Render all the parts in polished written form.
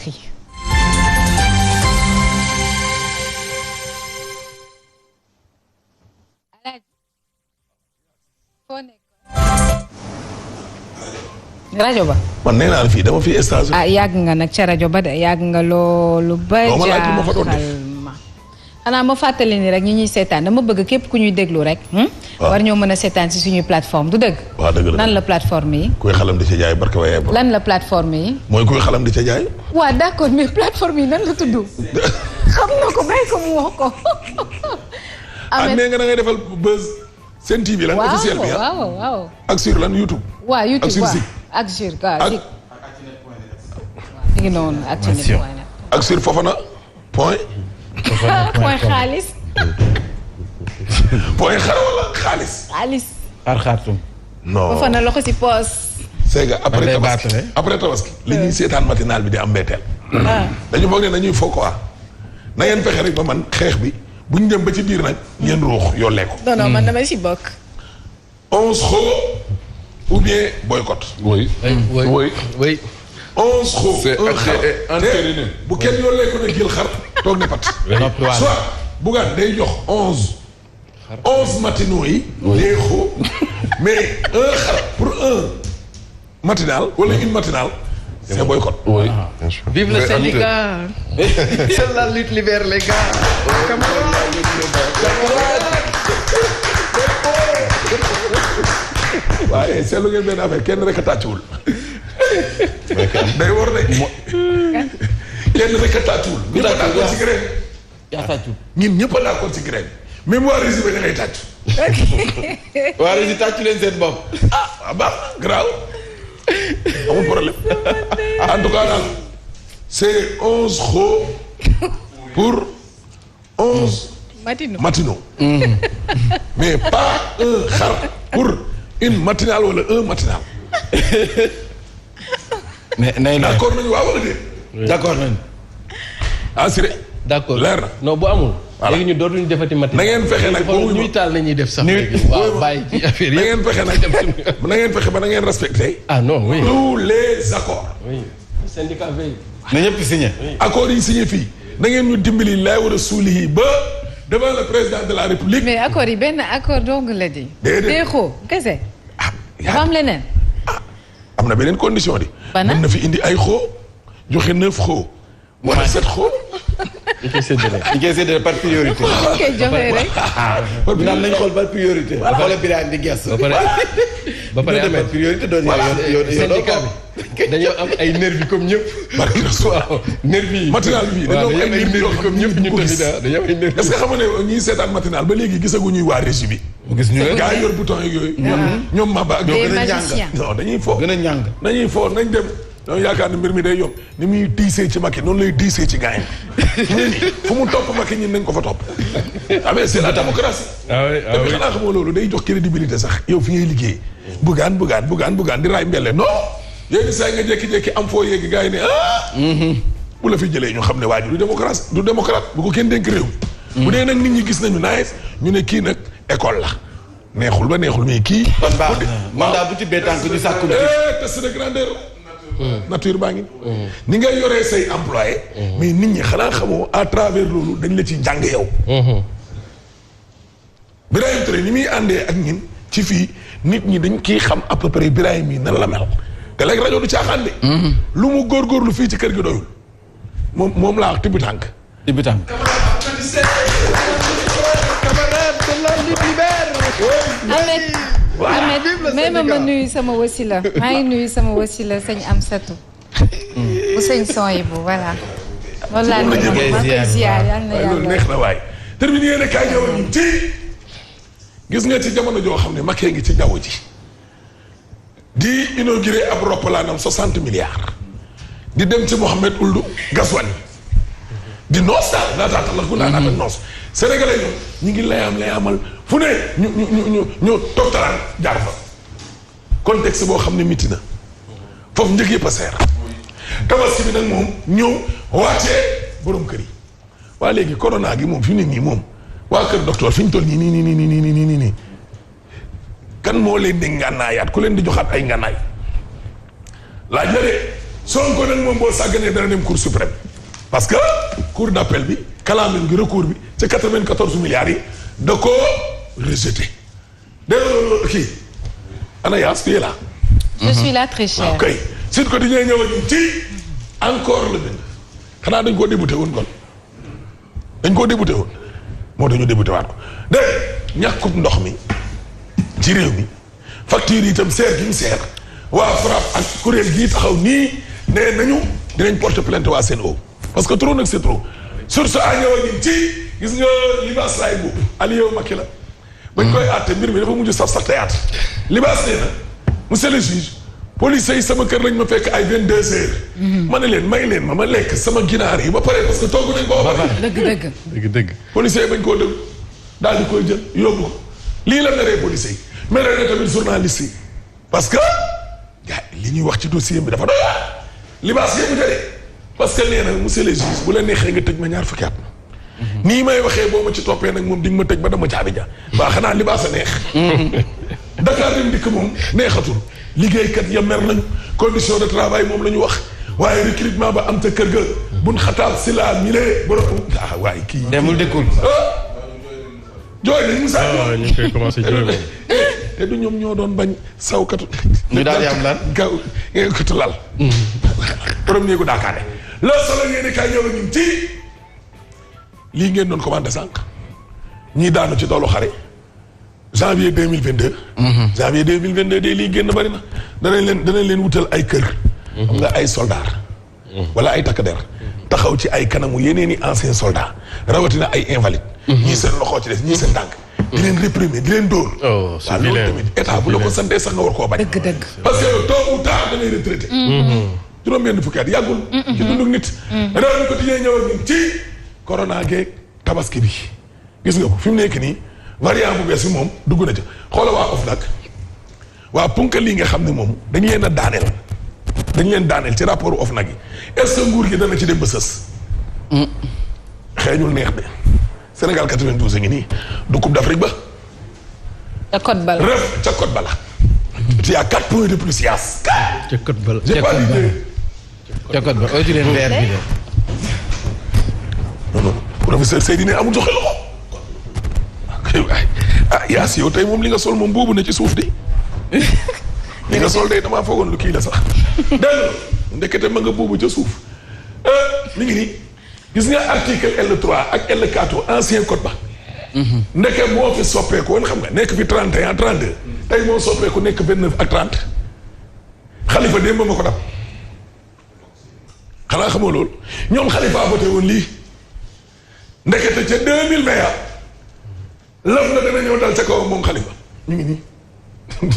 batterie. rajo ba. man nee naa la fii dama fi station. yàgg nga nag ca rajo ba de yàgg nga loolu. ba jaaxal ma xanaa ma fàttali ni rek ñi ñuy seetaan dama bëgg képp ku ñuy déglu rek. war ñoo mën a seetaan si suñuy plateforme du dëgg. waaw dëgg la nan la plateforme yi. kuy xalam di ca jaay barke waaye. lan la plateforme yi. mooy kuy xalam di ca jaay. waaw d'accord mais plateforme yi nan la tudd. xam na ko bàyyi ko mu wax ko. nee nga da ngay defal buzz. Sen TV lan officiel bi waaw. ak sur lan YouTube. waaw YouTube ak sur Zik. ak sur Zik. mi ngi noonu Actunet.net. ak sur Fofana point. point xaalis. point xar wala xaalis. xaalis. xarxartum. non Fofana loxo si poos. c'est que après tabaski li ñuy seetaan matinal bi di am mbetteel. dañu foog ne dañuy fo quoi. na ngeen fexe rek ba man xeex bi bu ñu dem ba ci biir nag ngeen ruux yollee ko. non man damay si bokk. 11 xoo ou bien boycott. oui. 11 xoo. c'est entériné. bu kenn yollee ko ne jël xar toog ne pat. soit Bougane day jox 11 matinaux yi. des xoo mais un xar pour un matinal wala une matinale. c'est boycott. oui bien sûr. Vive le syndicat. C'est la lutte libère les gars. waaye seetlu ngeen benn affaire kenn rek a tàccuwul. day war de. kenn rek a tàccuwul. ñëpp a d'accord ci grève. yaa tàccu. ñun ñëpp a d'accord ci grève. même waa Rési ba da ngay tàcc. waa Rési tàccu leen seen bopp. baax na grave. amul problème. en tout cas daal c'est 11 xoo pour 11 matinaux. mais pas un xar pour une matinale wala un matinal. mais nay la d'accord nañu waaw wala déet. d'accord nañu. assuré. d'accord leer na. non bu amul. voilà léegi ñu dootuñu defati matin. na ngeen fexe nag boobu ñuy taal nañuy def sax. léegi waaw bàyyi ci affaire yi. na ngeen fexe nag na ngeen fexe ba na ngeen respecté. ah non oui. tous les accords. oui syndicat veille. na ñëpp signé. accords yi signé fii na ngeen ñu dimbali lay war a suuli yi ba devant le président de la république. mais accord yi benn accord dong la di. déedéet xoo kese. dafa am leneen. am na beneen condition di. bana mën na fi indi ay xoo joxe 9 xoo. wala 7 xoo. ñu koy séddale par priorité. ñu koy joxe rek. naan nañu xool par priorité. xoolal Birane di gëstu. ba pare am priorité doon syndicat bi dañoo am ay nervi comme ñëpp. barki waaw nervi yi. matinal bi dañoo am ay nervi yoo xam comme ñëpp ñu tamit dañoo am ay nervi. est-ce que xam nga ne ñiy seetaan matinal ba léegi gisaguñuy waa régie bi. gis ñu ne gaa yi yor bouton yeeg yooyu. ñoom Maba ak ñoo gën a ñàng. non dañuy fo gën a ñàng. dañuy fo nañ dem. donc yaakaar ne mbir mi day yomb ni muy diisee ci Macky noonu lay diisee ci gars yi fu mu topp Macky ñun nañ ko fa topp. ah mais c'est la démocratie. te bi xanaa xamoo loolu day jox crédibilité sax yow fi ngay liggéey. bugaan di raay mbelle non. yéen saa nga jékki-jékki am foo yéegi gars yi ne bu la fi jëlee ñu xam ne waa ji du démocrate bu ko kenn dénk réew mi. bu dee nag nit ñi gis nañu nice ñu ne kii nag école la. neexul ba neexul mais kii. kon baax na mandat bu ci bétànk ñu sàkku test de grandeur. nature baa ngi ni ngay yoree say employé mais nit ñi xanaa xamoo à travers loolu dañ la ci jàng yow. Birahim Touré ni muy àndee ak ñin ci fii nit ñi dañ kii xam à peu près Birahim yi nan la mel te léegi rajo du caaxaan de. lu mu góorgóorlu fii ci kër gi doyul moom laa wax tibb tànk. tibb tànk. Ahmed même ma nuyu sama wasila maa ngi nuyu sama wasila sëñ Amsatou bu sëñ son yi bu voilà loolu laa nuyu ma koy ziar yal na loolu neex na waay terminé yéen a kaay jaww ji ci gis nga ci jamono joo xam ne Macky ngi ci jaww ji di inauguré ab roppalaanam 60 milliards di dem ci Mohamed Ould Ghazouani di noos daal naataata la ku naanaata noos sénégalais ñoom ñu ngi layamal fu ne ñu toftalaan jaar fa contexte boo xam ne miti na foofu njëg yëpp a seer tabaski bi nag moom ñëw waatee borom kër yi waa léegi corona gi moom fi mu ne nii moom waa kër docteur fi ñu toll nii kan moo leen di ngànnaayaat ku leen di joxaat ay ngànnaay laaj la de Sonko nag moom boo sàgganee dana dem cour suprême parce que cour d'appel bi kalaamam gi recours bi ca 94 milliards yi da koo rejeté. dégg kii ana Yaas tu es là. je suis là très cher. ok Sud Quotidien ñëw ak ci encore la bind xanaa dañ koo débuté woon kon dañ koo débuté woon moo tax ñu débuté waat ko dégg ñàkkub ndox mi ci réew mi facture yi itam seer gi mu seer waa FRAPP ak kuréel gii taxaw nii nee nañu dinañ porter plainte waa Sen'Eau parce que trop nag c'est trop source a ñëw ak ci gis nga libaas laay boobu Aliou Macky la bañ koy àtte mbir mi dafa mujj saf sax théâtre libaas nee na monsieur le juge police yi sama kër lañ ma fekk ay 22 heures ma ne leen may leen ma lekk sama ginaar yi ba pare parce que togg nañ ko ba pare dëgg police yi bañ koo dëgg daal di koy jël yóbbu ko lii la meree police yi meree na tamit journaliste yi parce que gars li ñuy wax ci dossier bi dafa doy libaas yëpp jëlee parce que nee na monsieur le juge bu la neexee nga tëj ma ñaar fukki at nii may waxee boo ma ci toppee nag moom di nga ma tëj ba dama caabi ja waa xanaa libaas a neex Dakar dem dikk moom neexatul liggéeykat ya mer nañu condition de travail moom la ñu wax waaye recrutement ba am ta kër ga bun xataab si la milee borom waaye kii demul dëkkul jooy nañ Moussa ñu ngi koy commencé jooy moom te du ñoom ñoo doon bañ sawkatu ñu daal di am lan gaw katu lal borom néegu daakaane loolu solo ngeen kay ñëw ñun ci lii ngeen doon commandé sànq ñii daanu ci toolu xare janvier 2022 janvier 2022 de lii génn bari na danañ leen wutal ay kër xam nga ay soldats wala ay takk der taxaw ci ay kanamu yeneen i anciens soldats rawatina ay invalides ñii seen loxo ci des ñii seen tànk di leen réprimer di leen dóor waaw loolu tamit état bu la ko santee sax nga war koo bañ dëgg parce que tôt ou tard da ngay retraité juróom-benn fukki at yàggul ci dunduk nit réew mi quotidien ñëw ak ñun ci corona geeg tabaski bi gis nga ko fi mu nekk nii variant bu bees bi moom dugg na ca xoola waa OFNAC waa punka lii nga xam ne moom dañ leen a daaneel dañ leen daaneel ci rapport OFNAC yi est-ce que nguur gi dana ci dem ba sës xeeñul neex de Sénégal 92 a ngi nii du Coupe d'Afrique ba ca code bala ref ca code bala tu as 4 points de plus yaas ca code bala j'ai pas dit ca code ba oytu leen verre bi de non non professeur Seydi ne amul joxe loxo yaas yow tey moom li nga sol moom boobu na ci suuf di li nga sol day damaa foogoon lu kii la sax dégg nga ndekete ma nga boobu ca suuf mi ngi nii gis nga article L3 ak L4 ancien code ba ndeke moo fi soppeeku woon xam nga nekk fi 31 32 tey moo soppeeku nekk 29 ak 30 xalifa démb ma ko dab xanaa xamoo loolu ñoom xalifa voté woon lii ndekete ca 2020 lëf na dana ñëw dal ca kawam moom xalifa ñu ngi nii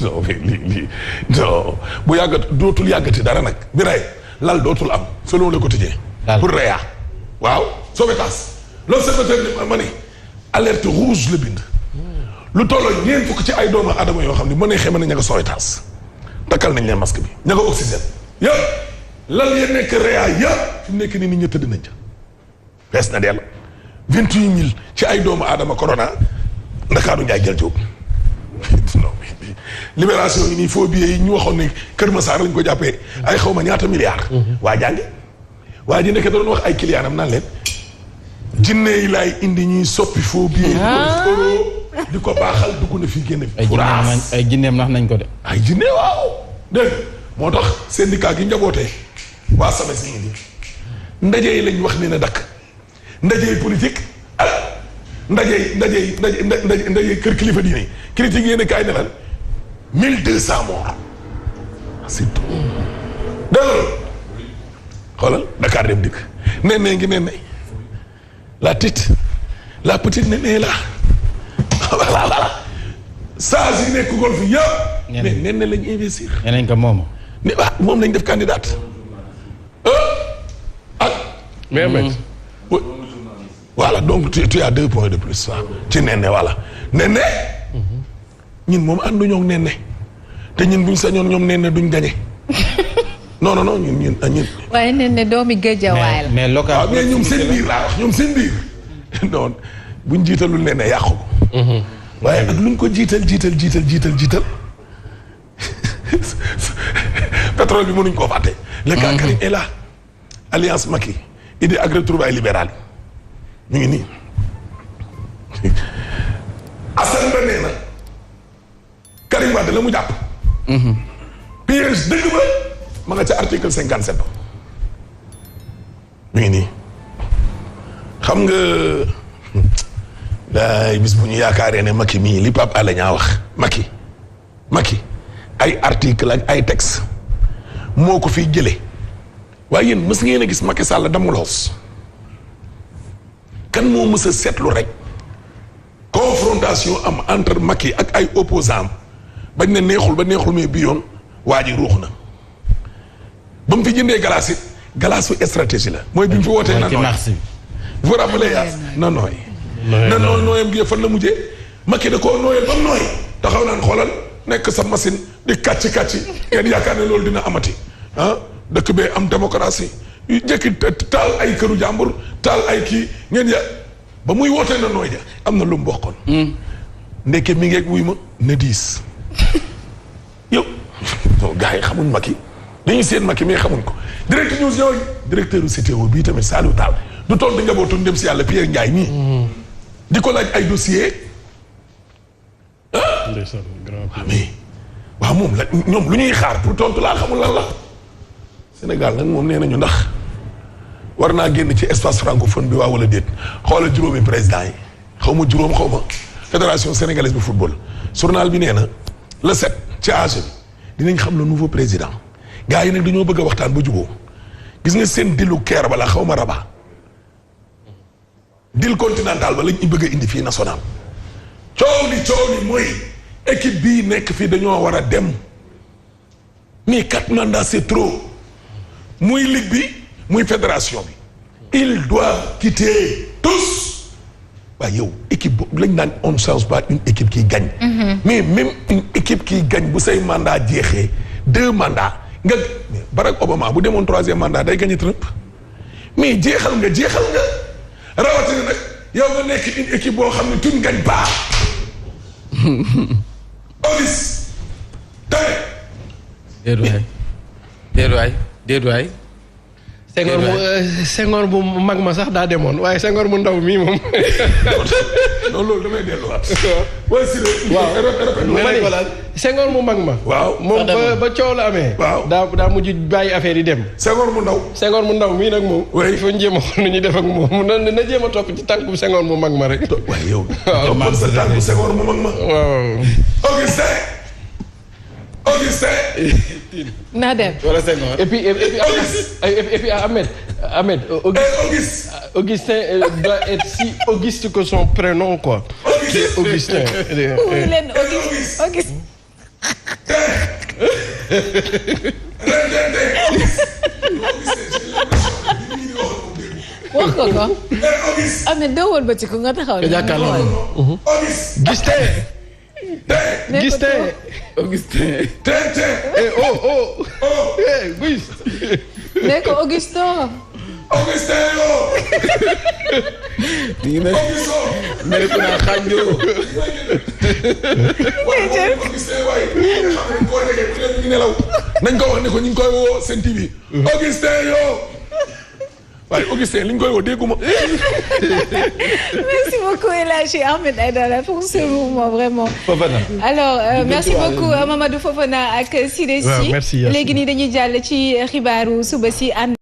non mais lii non bu yàggat dootul yàggati dara nag bi ray lal dootul am selon le quotidien pour reya waaw Sowétas l'observateur ni ma ne alerte rouge la bind lu tolloo ñeent fukk ci ay doomu adama yoo xam ne mën ne xëy na ña nga Sowétas takkal nañ leen masque bi ña nga oxygène yëpp lal ya nekk reya yëpp fi mu nekk nii nit ñi tëdd nañ ca fees na dell 28000 ci ay doomu aadama corona Ndakaaru Njaay jël jóob non libération yi nii faux billets yi ñu waxoon ne Kër Massar lañ ko jàppee ay xaw ma ñaata milliards waa jànge waa ji nekk da doon wax ay client am naan leen jinne yi laay indi ñuy soppi faux billets euro di ko baaxal dugg na fii génn fi ay jinneem nax nañ ko de ay jinne waaw dégg moo tax syndicat gi njabootee waa SAMES yi nii ndaje yi lañ wax ne na dakk ndaje yi politique ak ndaje kër kilifa diine yi critique yéen kaay ne lan 1200 morts c'est tout dégg nga xoolal Dakar dem dikk nen ngi nen la petite nen la voilà saa si nekk golf yëpp mais nen lañ investir ñeneen ko moom ne moom lañ def candidate ak mais voilà donc tu as 2 points de plus waaw ci nenne voilà nenne ñun moom ànduñoo ak nenne te ñun buñ sañoon ñoom nenne duñ gañe non ñun waaye nenne doomi Géejawaay la mais local waaw mais ñoom seen biir laa wax ñoom seen biir non buñ jiitalul nenne yàqu ko waaye ak luñ ko jiital pétrole bi mënuñ koo fàtte le cas Karim est là alliance Macky idée ak retrouvailles libérales yi ñu ngi nii Assane Ba nee na Karim Wade la mu jàpp piège dëgg ba ma nga ca article 57 mi ngi nii xam nga daay bis bu ñu yaakaaree ne Macky mii li Pape Alé Niang wax Macky ay article ak ay texte moo ko fiy jëlee waaye yéen mës ngeen a gis Macky Sall damuloos kan moo mës a seetlu rek confrontation am entre Macky ak ay opposants bañ ne neexul ba neexul mais bi yoon waa ji ruux na ba mu fi jëndee glace it glace su stratégie la mooy bi mu fi wootee na nooy vous rappelez yaa na nooy na nooyam gi fan la mujjee Macky da koo nooyal ba mu nooy taxaw naan xoolal nekk sa machine di kàcci ngeen yaakaar ne loolu dina amati ah dëkk bee am démocratie yu jëkki taal ay këru jàmbur taal ay kii ngeen ya ba muy wootee na nooy ja am na lu mu bokkoon ndekke mi ngeeg wuy ma ne diis yow gars yi xamuñ Macky dañuy seen Macky mais xamuñ ko direct news ñëw directeur u CTO bii tamit Saliou Tall du toll di njabootu ndem si yàlla Pierre Ndiaye nii di ko laaj ay dossier mais waaw moom la ñoom lu ñuy xaar pour tontu laa xamul lan la Sénégal nag moom nee nañu ndax war naa génn ci espace francophone bi waa wala déet xoolal juróomi président yi xaw ma juróom xaw ma fédération sénégalaise de football journal bi nee na le 7 ci AG bi dinañ xam le nouveau président gars yi nag dañoo bëgg a waxtaan ba juboo gis nga seen dilu keer bala xaw ma Rabat dil continental ba lañ ñu bëgg a indi fii national coow li mooy équipe bii nekk fii dañoo war a dem mais 4 mandats c'est trop muy ligue bi muy fédération bi ils doivent quitter tous waaye yow équipe boobu lañ naan on ne change pas une équipe qui gagne mais même une équipe qui gagne bu say mandat jeexee 2 mandats nga Barack Obama bu demoon 3e mandat day gagné Trump mais jeexal nga rawatina nag yow nga nekk une équipe boo xam ne tu ne gagnes pas Auguste tey déet waay Senghor bu mag ma sax daa demoon waaye Senghor mu ndaw mii moom non loolu damay delluwaat waaye si waaw Senghor mu mag ma waaw moom ba coow la amee waaw daa mujj bàyyi affaire yi dem Senghor mu ndaw mii nag moom il faut jéem a xool nu ñuy def ak moom na jéem a topp ci tànku Senghor mu mag ma rek waaye yow toppal sa tànku Senghor mu mag ma waaw Augustin naa dem wala Senghor et puis Ahmed Augustin doit être si auguste que son prénom quoi. Augustin. oui leen Auguste. wax ko ko. Ahmed doo wëlbati ko nga taxaw. Augustin. ne ko Augustin. Augustin yoo. di nga ne ko naa xànjoo. nañ ko wax ne ko ñu ngi koy woo Sen TV. Augustin yoo. waaye Augustin li ñu koy woo dégguma. Merci beaucoup El Hadji Ahmed Aïdara pour ce mouvement vraiment. Fofana. Alors merci beaucoup Mamadou Fofana ak Sidé Sy. merci léegi nii dañuy jàll ci xibaaru suba si ànd.